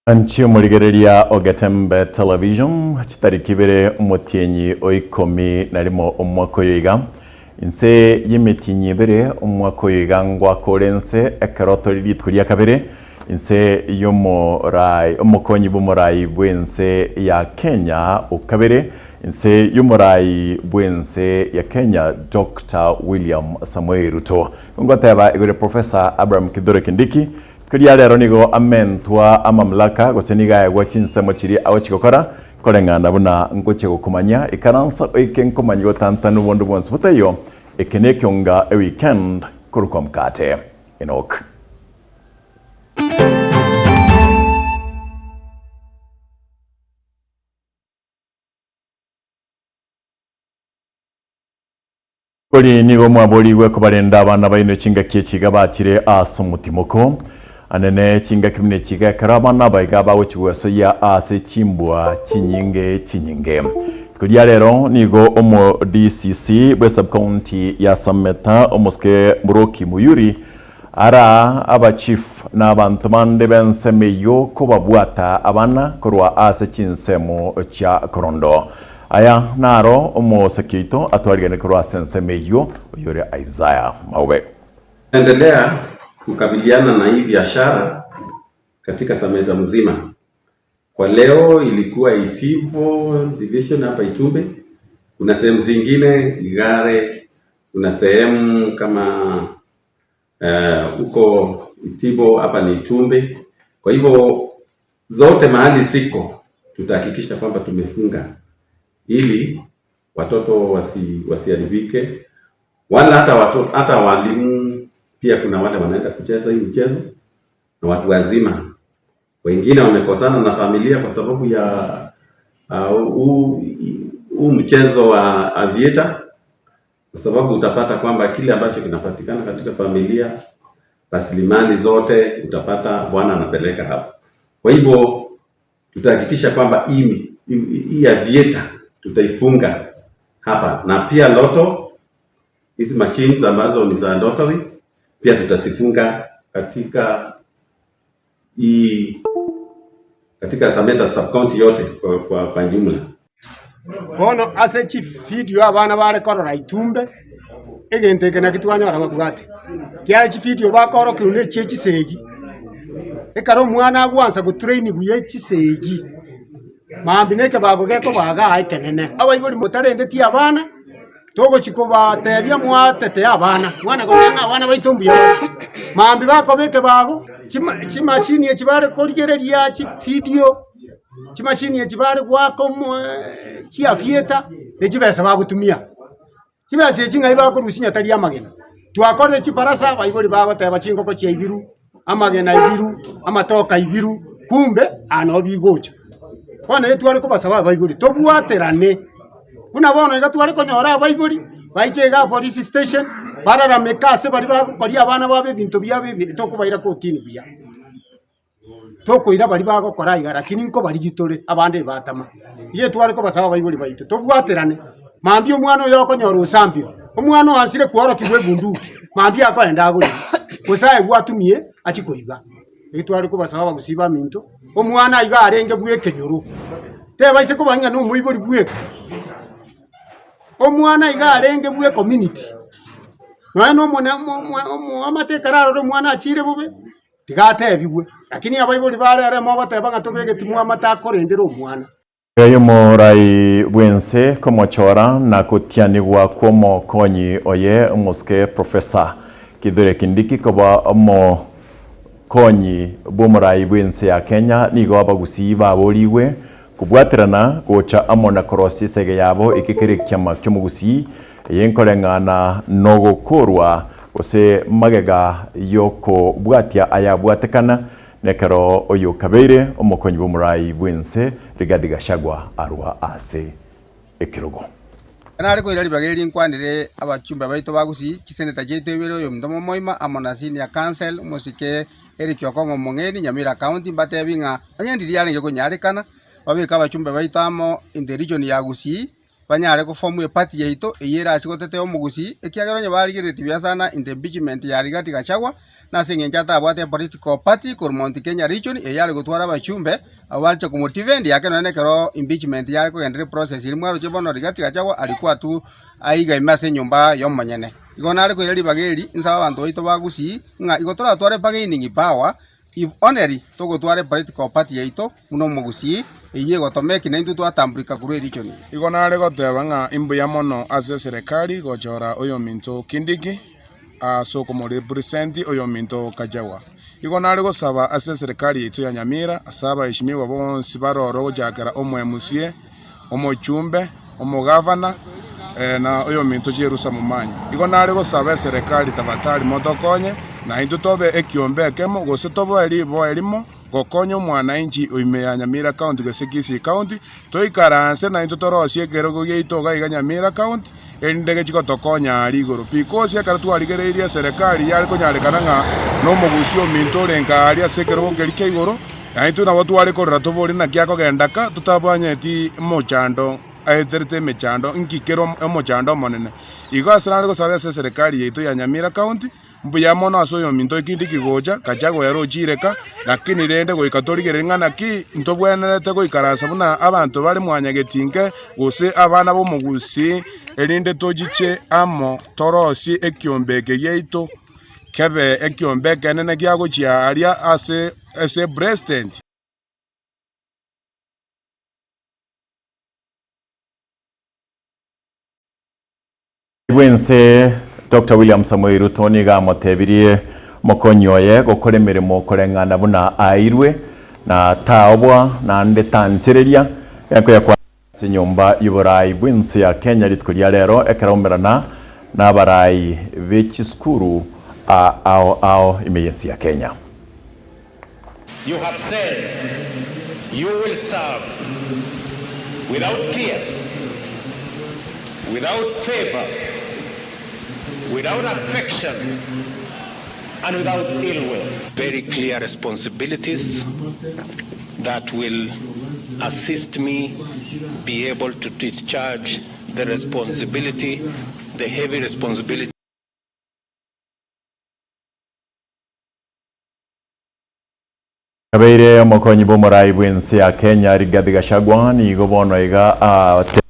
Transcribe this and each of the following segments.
Anchia omorigereria o Getembe Television, chitariki ibere omotienyi o ikomi na rimo omwaka oyo iga. Inse y'emetienyi ebere omwaka oyo iga ngoaka ore nse ekero tori rituko ria kabere inse y'omorai omokonyi bw'omorai bw'ense ya Kenya o kabere inse y'omorai bw'ense ya Kenya Doctor William Samoei Ruto. Ngoteba igoro ya Professor Abraham Kithure Kindiki Rituko ria rero nigo amentwa amamlaka, gose nigo aegwa chinsemo chiria agochia gokora, koreng'ana buna ngochia gokomanyia. Ikaransa oike nkomanye gotantana obonde bwonsi botaiyo, eke nekionga eweekend korokwa mkate. Enock. Kori nigo mwaborigwe kobarenda abana baino chingaki echi iga bachire ase omotimoko. Anene chingaki buna echi iga ekero abana aba iga bagochia gwesoyia ase chimbwa chinyinge chinyinge. Rituko ria rero nigo omo DCC bwe subcounty ya Sameta omosike Muroki Muyuri ara aba chief na abanto bande b'ensemo eyio kobabwata abana korwa ase chinsemo chia Korondo. Aya naro omoseki oito atwarigane korwa ase ensemo eyio, oyore Isaya Maube. Endelea kukabiliana na hii biashara katika Sameta mzima. Kwa leo ilikuwa Itivo division hapa Itumbe, kuna sehemu zingine Igare, kuna sehemu kama huko Itibo hapa ni Itumbe. Kwa hivyo zote mahali ziko tutahakikisha kwamba tumefunga ili watoto wasi, wasiharibike wala hata watoto hata walimu pia. Kuna wale wanaenda kucheza hii mchezo na watu wazima wengine wamekosana na familia kwa sababu ya huu uh, mchezo wa aviator, kwa sababu utapata kwamba kile ambacho kinapatikana katika familia, rasilimali zote utapata bwana anapeleka hapo. Kwa hivyo tutahakikisha kwamba hii hii aviator tutaifunga hapa, na pia loto hizi machines ambazo ni za lottery pia tutazifunga katika hii katika Sameta sub county yote kwa, kwa, kwa jumla. Bono ase chividio abana bare korora itumbe, egento eke nakio twanyora babwate. Kiagera chividio bakorokerwa na echie chisegi, ekero omwana agwansa gotrainigwa ye chisegi, mambia na ekebago gekoba igaa ekenene. Abaibori motarendeti abana, togochia kobatebia mwatetee abana, mwana goteba ng'a abana baito mbuya bare. Mambia bakoba ekebago, chima chimashini echi bare korigereria chividio, chimashini echi bare goaka omo chiafieta, ne chibesa bagotumia. Chibesa echi ng'ai bakorusia onye tari amagena. Twakorire chibarasa abaibori bagoteba chingoko chiaibiru, amagena aibiru, amatoke aibiru, kumbe aa noo bigocha. Bono eye tware kobasaba abaibori tobwaterane, buna bono iga tware konyora abaibori baiche igaa police station, bararameke ase baria bagokoria abana babo ebinto biabo ebi tokobaira kotini buya. Tokoira baria bagokora iga lakini nkobarigia tore abande ebatama. Iga etware kobasaba abaibori baito tobwaterane, mambia omwana oyo okonyora osambire, omwana oansire kworokigwa ebunduki, mambia akoenda agorerwe, gose aegwe atumie achie koiba. Iga tware kobasaba abagusii baminto, omwana iga arenge bwa ekenyoro, tebaisa koba ng'a na omoibori bweka, omwana iga arenge bwa ecommunity, nonya na omone omoamate ekero arore omwana achire bobe. Tiga atebigwe. Lakini abaibori ba rero mogoteba ng'a tobegeti mwamate akorendere omwana. Omorai bw'ense komochora na gotianigwa kw'omokonyi oye omosike Professor Kithure Kindiki koba omokonyi bw'omorai bw'ense ya Kenya nigo abagusii baborigwe kobwaterana gocha amo na korosia esege yabo eke kere ekiama ki'omogusii Eye nkoreng'ana nogokorwa gose magega y'okobwatia ayabwatekana nekero oyokabeire omokonyi bw'omorai bw'ense Rigathi Gachagua arwa ase ekerogo. Nare koira ribaga eri nkwanere abachumbe baito ba Gusii, chiseneta chiaito ibere oyominto momoima amo na senior counsel omosike Eric Okong'o Omong'eni, Nyamira County, mbatebi ng'a onye ndiri yarenge konyarekana babeke abachumbe baito amo in the region ya Gusii. banyare goform eparty yaito eyio erache gotetea omogusii, ekiagera onye barigereretie buya sana into impeachment ya Rigathi Gachagua, na ase eng'encho atabwate epolitical party korwa Mount Kenya region eyio are gotwara abachumbe, abwo bache komodefend yake nonye na ekero impeachment yare kogenderera eprocess eria mwaroche bono Rigathi Gachagua arikwa tu aiga ime ase enyomba ya omonyene. Igo nare koira ribaga eri, nsabe abanto baito ba Gusii, ng'a igo toratware bargaining power, if only togotwara epolitical party yaito buna omogusii, eyio egotomeki naintwe twatambulika korwa eregion eye. Igo nare goteba ng'a imbuya mono ase eserekari gochora oyominto Kindiki ase okomorepresent oyominto Gachagua. Igo nare gosaba ase eserekari yaito ya Nyamira ase abaheshimiwa bonsi baroro gochakera omo-MCA, omochumbe, omogavana, na oyominto Jerusa Momanyi. Igo nare gosaba eserekari tafadhali motokonye, na intwe tobe ekiombe ekemo, gose toboe riboa erimo, gokonya omwananchi o ime ya Nyamira County gose Kisii County, toikaranse naintwe torosie ekerogo giaito iga iga Nyamira County, erinde gechi gotokonya aria igoro. Because ekero twarigereirie eserekari yare konyarekana ng'a nomogusi ominto orenge aria ase ekerogo keria kia igoro, naintwe nabo tware korora tobore naki akogenda ka, totabanyeti omochando aeterete emechando, inki kere omochando omonene. Igo ase nare gosaba ase eserekari yaito ya Nyamira County, Mbuya mono ase oyominto ekindi kigocha, Gachagua ere ochire ka, lakini rende goika torigererie ng'a naki ntobwenerete goikaransa buna abanto bare mwanyagetinge, gose abana b'omogusii, erinde tochiche amo torosie ekiombe eke giaito kebe ekiombe ekenene giagochia aria ase ase president. Bwense Doctor William Samoei Ruto nigo amotebirie omokonyi oye gokora emeremo koreng'ana buna aeirwe, na taobwa naende tanchereria enko ya ase enyomba y'oboraai bw'ense ya Kenya rituko ria rero ekero aumerana nabaraai be chisukuru ao ao ime y'ense ya Kenya. You have said you will serve without fear, without favor, without affection, and without ill will. Very clear responsibilities that will assist me be able to discharge the responsibility, the heavy responsibility. Kabeire omokonyi bw'omorai bw'ense ya Kenya Rigathi Gachagua nigo bono iga atebirie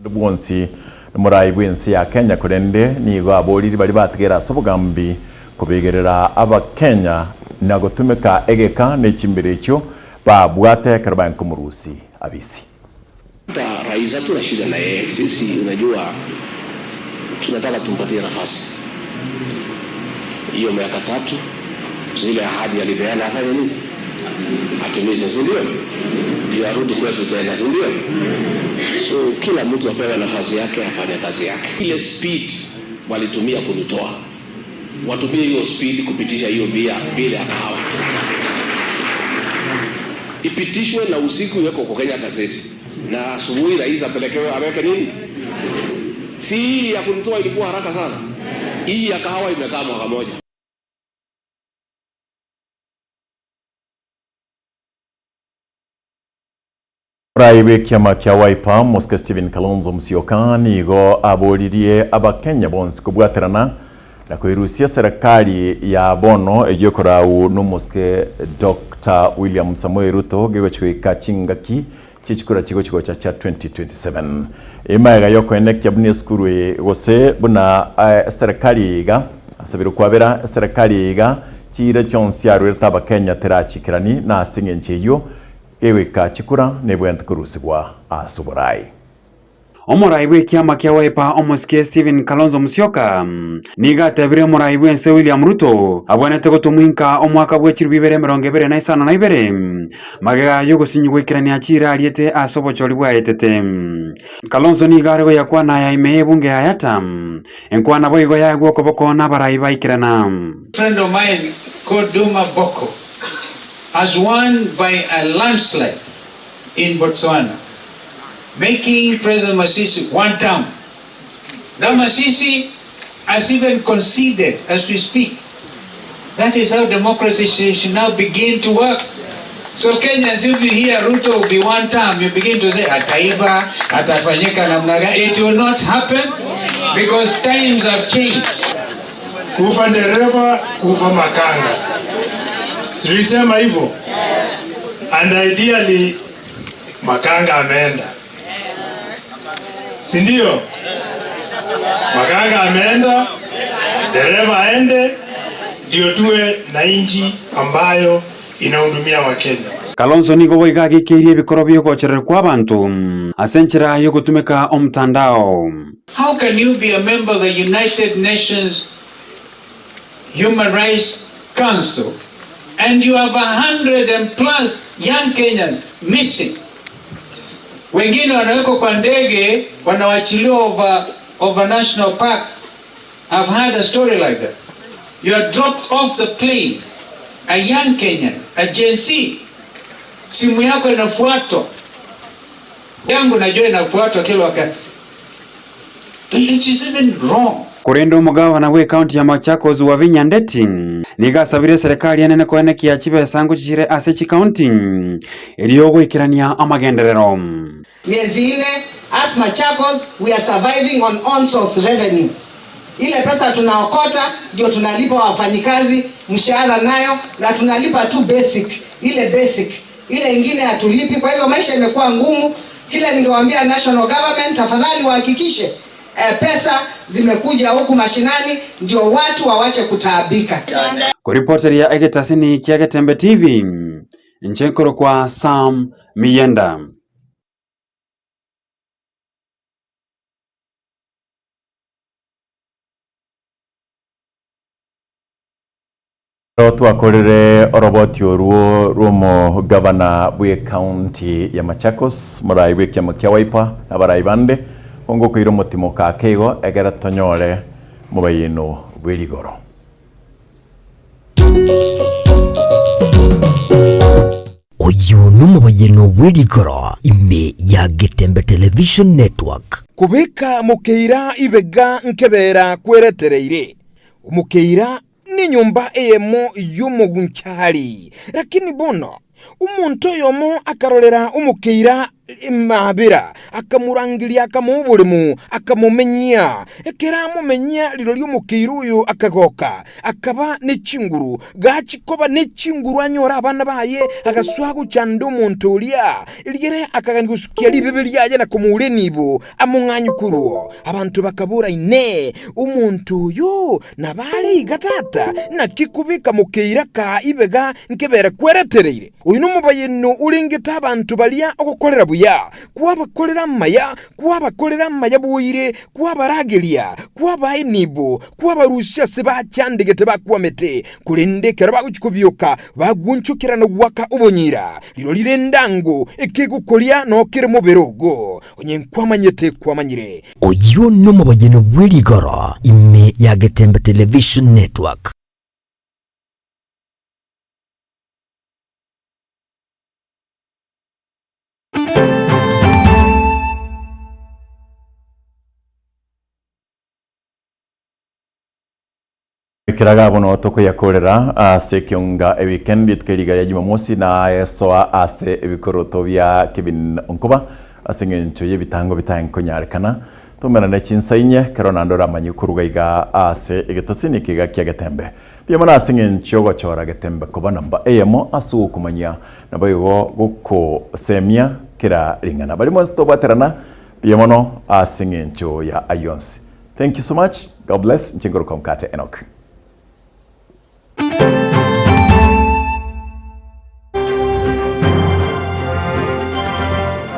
bwonsi nomorai bw'ense ya Kenya korende nigo aboriri baria batigere ase obogambi kobegerera abakenya na gotumeka egeka ne chimbero echio babwate ekero baye nkomorusi abisi. Hata rais hatuna shida na yeye sisi, unajua tunataka tumpatie nafasi hiyo miaka tatu, zile ahadi alipeana afanye nini, atimize, si ndio? Ndio arudi kwetu tena, si ndio? So kila mtu apewe nafasi yake, afanye kazi yake. Ile speed walitumia kunitoa, watumie hiyo speed kupitisha hiyo bia bila ya kahawa ipitishwe na usiku iwekwe kwa Kenya gazeti na asubuhi rais apelekewe aweke nini. Si hii ya kunitoa ilikuwa haraka sana, hii ya kahawa imekaa mwaka moja. Omorai bw'ekiama kia Wiper, Mosike Stephen Kalonzo Musyoka nigo aboririe Abakenya bonsi kobwaterana na koirusia eserekari ya bono eyio ekorau n'Omosike Doctor William Samoei Ruto gegochia goika chingaki chi'chikura chigochia gocha chia 2027. Emaega y'okoenekia buna esukuru eye gose buna eserekari eye iga asabire kwabera eserekari eye iga chiira chionsi arwerete Abakenya terachikerani na ase eng'encho eyio Gegoika chikura nebwenerete korusigwa ase oborai. Omorai bw'ekiama kia Wiper omosike Stephen Kalonzo Musyoka nigo atebire omorai bw'ense William Ruto abwenerete gotomwinka omwaka bwe chilifu ibere emerongo ebere na isano na ibere magega y'ogosinywa goikerania chiira ariete ase obochori bwaetete. Kalonzo nigo are goyakwana aya ime y'ebunge ya Yatta, enkwana boigo yaegwa okoboko nabarai baikerana. Friend of mine called Duma Boko has won by a landslide in Botswana, making President Masisi one term. Now Masisi has even conceded as we speak. That is how democracy should now begin to work. So Kenyans, if you hear Ruto will be one term, you begin to say ataiba, atafanyika namna gani. It will not happen because times have changed. Kufa dereva, kufa makanga. Silisema hivyo? And ideally makanga ameenda, si ndio? Makanga ameenda, dereva aende, ndio tuwe na nchi ambayo inahudumia Wakenya. Kalonzo nigo boiga agikeirie ebikoro biogocherera kwa abanto ase enchera yogotumeka omtandao. How can you be a member of the United Nations Human Rights Council and you have 100+ young Kenyans missing? Wengine wanawekwa kwa ndege, wanawachiliwa over National Park. I've heard a story like that. You are dropped off the plane, a young Kenyan, a Gen Z. Simu yako inafuatwa, yangu najua inafuatwa kila wakati. It is even wrong. Korende omogabana bwa ekaunti ya Machakos Wavinya Ndeti nigo asabire serikali enene koenekia chibesa ngochichire ase chikaunti erio goikerania amagenderero. Miezi ine as Machakos we are surviving on on source revenue. Ile pesa tunaokota ndio tunalipa wafanyikazi mshahara nayo, na tunalipa tu basic, ile basic, ile ingine hatulipi. Kwa hivyo maisha imekuwa ngumu. Kile ningewaambia national government, tafadhali wahakikishe pesa zimekuja huku mashinani ndio watu wawache kutaabika. Kuripoteria egetasini kia Getembe TV nchenkoro kwa Sam Miyenda. Twakorire oroboti oruo rwomo gavana bwe county ya Machakos murai bwe kiama kia Wiper na barai bande kongo koira omotimo kake igo egere tonyore mobayeno bwe rigoro. Oyu n'omubayeno bw'erigoro ime ya Getembe Television Network. Kubika mukeira ibega nkebera kweretereire umukeira ni nyumba eyemo y'omugunchari lakini bono omuntu oyomo akarorera umukeira mabira akamurangiria akamuha oboremo akamumenyia ekero amumenyia rirorio omokeira oyo akagoka akaba nechinguru gachikoba nechinguru anyora abana baye agaswa gochanda omonto oria rigere akagani gosukia ribibe riaye na komoura enibo among'anyukuruo abanto bakabora ine omonto oyo nabare iga tata naki kobika mokeira ka ibega nkebere kweretereire oyo nomobayeno orengete abanto baria ogokorera buya kwabakorera maya kwabakorera maya boire kwabarageria kwabae enibo kwabarusia ase bachandegete bakwamete korende ekero bagochi kobioka bagwonchokera na gwaka obonyira riro rire endango ekegokoria nokere mobere ogo onye nkwamanyete kwamanyire. Oyu n'omubayeno bw'erigoro ime ya Getembe Television Network. Kiraga bono tokoyakorera ase ekionga ewikendi rituko riga ria Jumamosi na esoa ase ebikoroto bia Kevin Onkoba ase eng'encho ya ebitango bitaenkonyarekana tomerane chinsa inye kero naende oramanye koruga iga ase egetosini kiga kia Getembe mbuya mono ase eng'encho ogochora Getembe koba namba eyemo ase ogokomanyia nabo igo gokosemia kera ring'ana bari mwensi tobwaterana mbuya mono ase eng'encho ya ayonsi. Thank you so much. God bless. Nchengoro kwa mkate Enoch.